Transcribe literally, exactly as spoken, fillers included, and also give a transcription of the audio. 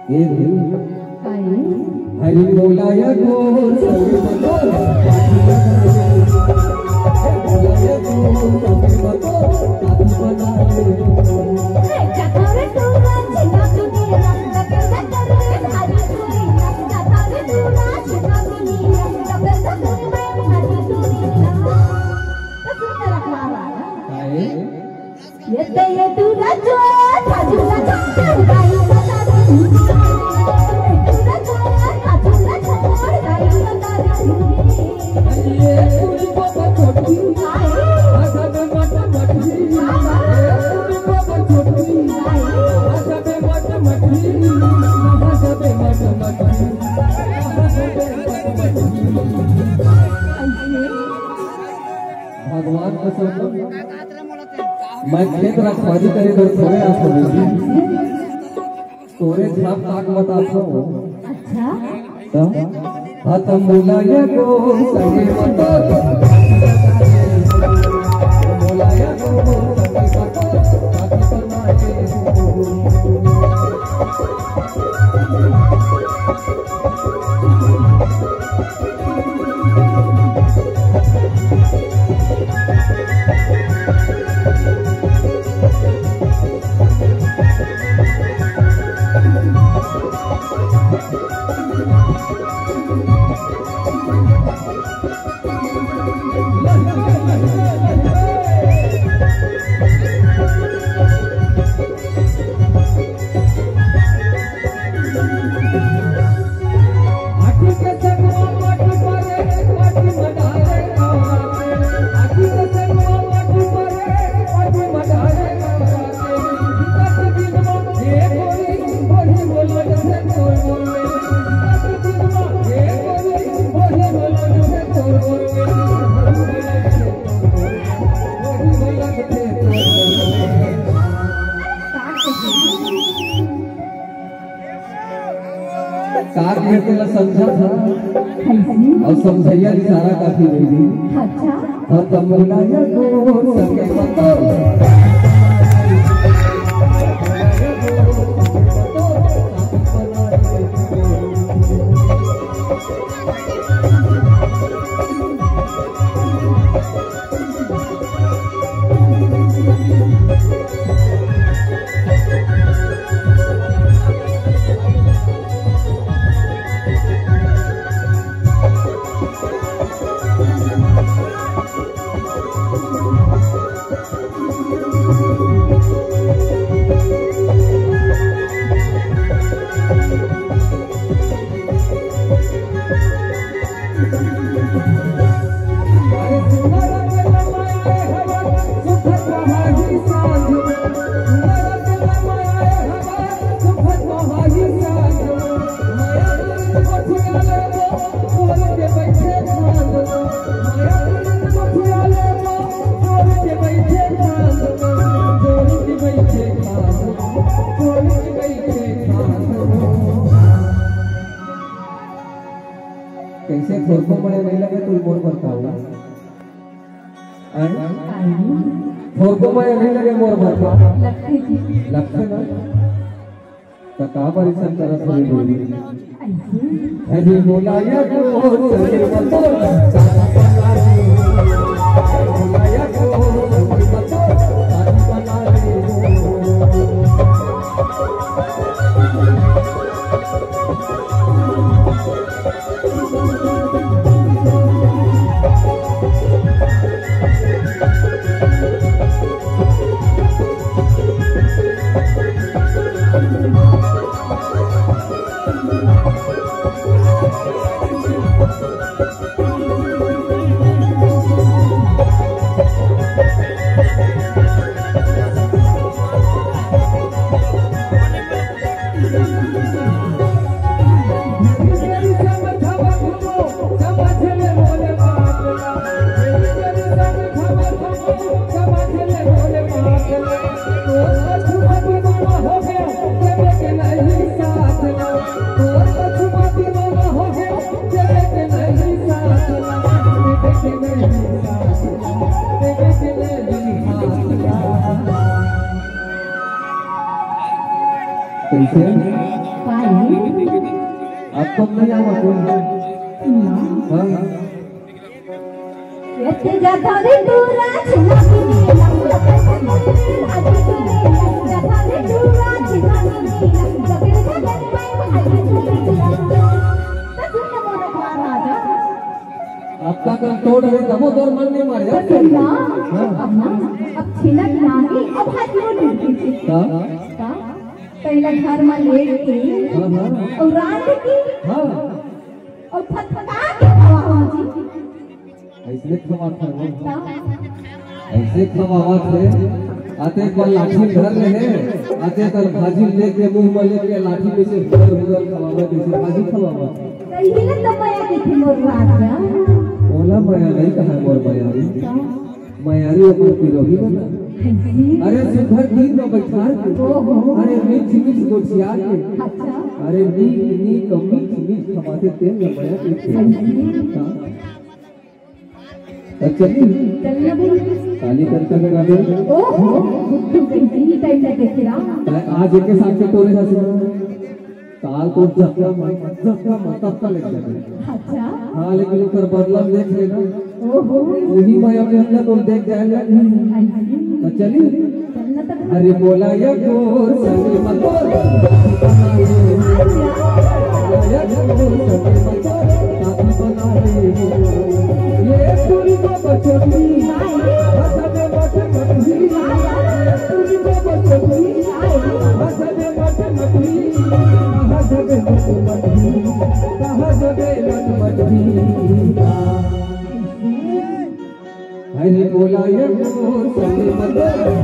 ए रे। काहे? हरि बोलाया को संग मतो। हरि बोलाया को संग मतो। काफी बना ले। काहे? ये तो ये तू राजू, राजू राजू, गाई बता दे। तू राजू, राजू राजू, गाई बता दे। ये कुड़ी बाबा छोटी, आधा में मट मटी। ये कुड़ी बाबा छोटी, आधा में मट मटी, आधा में मट मटी। भगवान कसम, मैं खेत रखवारी करे बर थोड़े आथों। तोरे छाप ताक मत आथों। अच्छा। त? हाँ, त मोला ये को संगे मत। मोला ये को संगे मत। का कहे तेला समझा था? कैसे? अउ समझइया इशारा काफी दे दी। अच्छा। हाँ, त मोला ये को संगे मत। कैसे थोरको मया नहीं लगे तू मोर बर का हुआ? आय? थोरको मया नहीं लगे मोर बर का? लगथे जी। लगथे ना? त काबर अइसन करत हवे बोली? ऐसे? अरे बोलाया को सही मत। बोलाया को सही मत। पानी। अब तो नहीं आवा कोई। ना। हाँ। अब तक हम तोड़ रहे, तब तोर मन नहीं मारे। हाँ। अब ना, अब छिलक लागे, अब हाथ में लूट दीजिए। का? का? पहला घर में लेट के, हाँ, हाँ। और रात के, हाँ। और फटफटा के खवा हो जी। ऐसे खवा था वो। का? ऐसे खवावत हे। आते एक बार लाठी धर ले हे, आते कर भाजी लेके मुंह में लेके लाठी में से हुदर हुदर खवावत, जैसे भाजी खवावत। तो ये ना तो मया के थे मोर राजा। ओला मया नहीं कहा मोर मया। का? मयारी अपन पिरोही बना। जी। अरे सुधर दिन में बैठार के। ओहो। अरे मीठ मीठ गोठिया के। अच्छा। अरे नीक नीक मीठ मीठ खवाते तेल में मया के। जी। हाँ। अच्छा जी। चलना बोल। काली करता में राजा। ओहो, बुद्धू कैसी ही टाइम ना देखे रहा। आज एक के साथ के तोरे साथ सुना। काल तो जतका मन, जतका मन, ततका लेके जाबे। अच्छा। हाँ, लेकिन ओकर बदला में देख लेना। ओहो। वही मया में अंदर तो देख जाएगा। हाँ जी। तो चली। चलना तो अरे बोला ये गोर सनी मत बोल। बोला ये गोर सनी मत बोल। ये तुरी को बचोरी। हंसने मत मत ही। ये तुरी को बचोरी। हंसने मत मत ही। कहाँ जबे मत मत ही, कहाँ जबे मत मत ही। अरे बोला ये मोर सखी मत।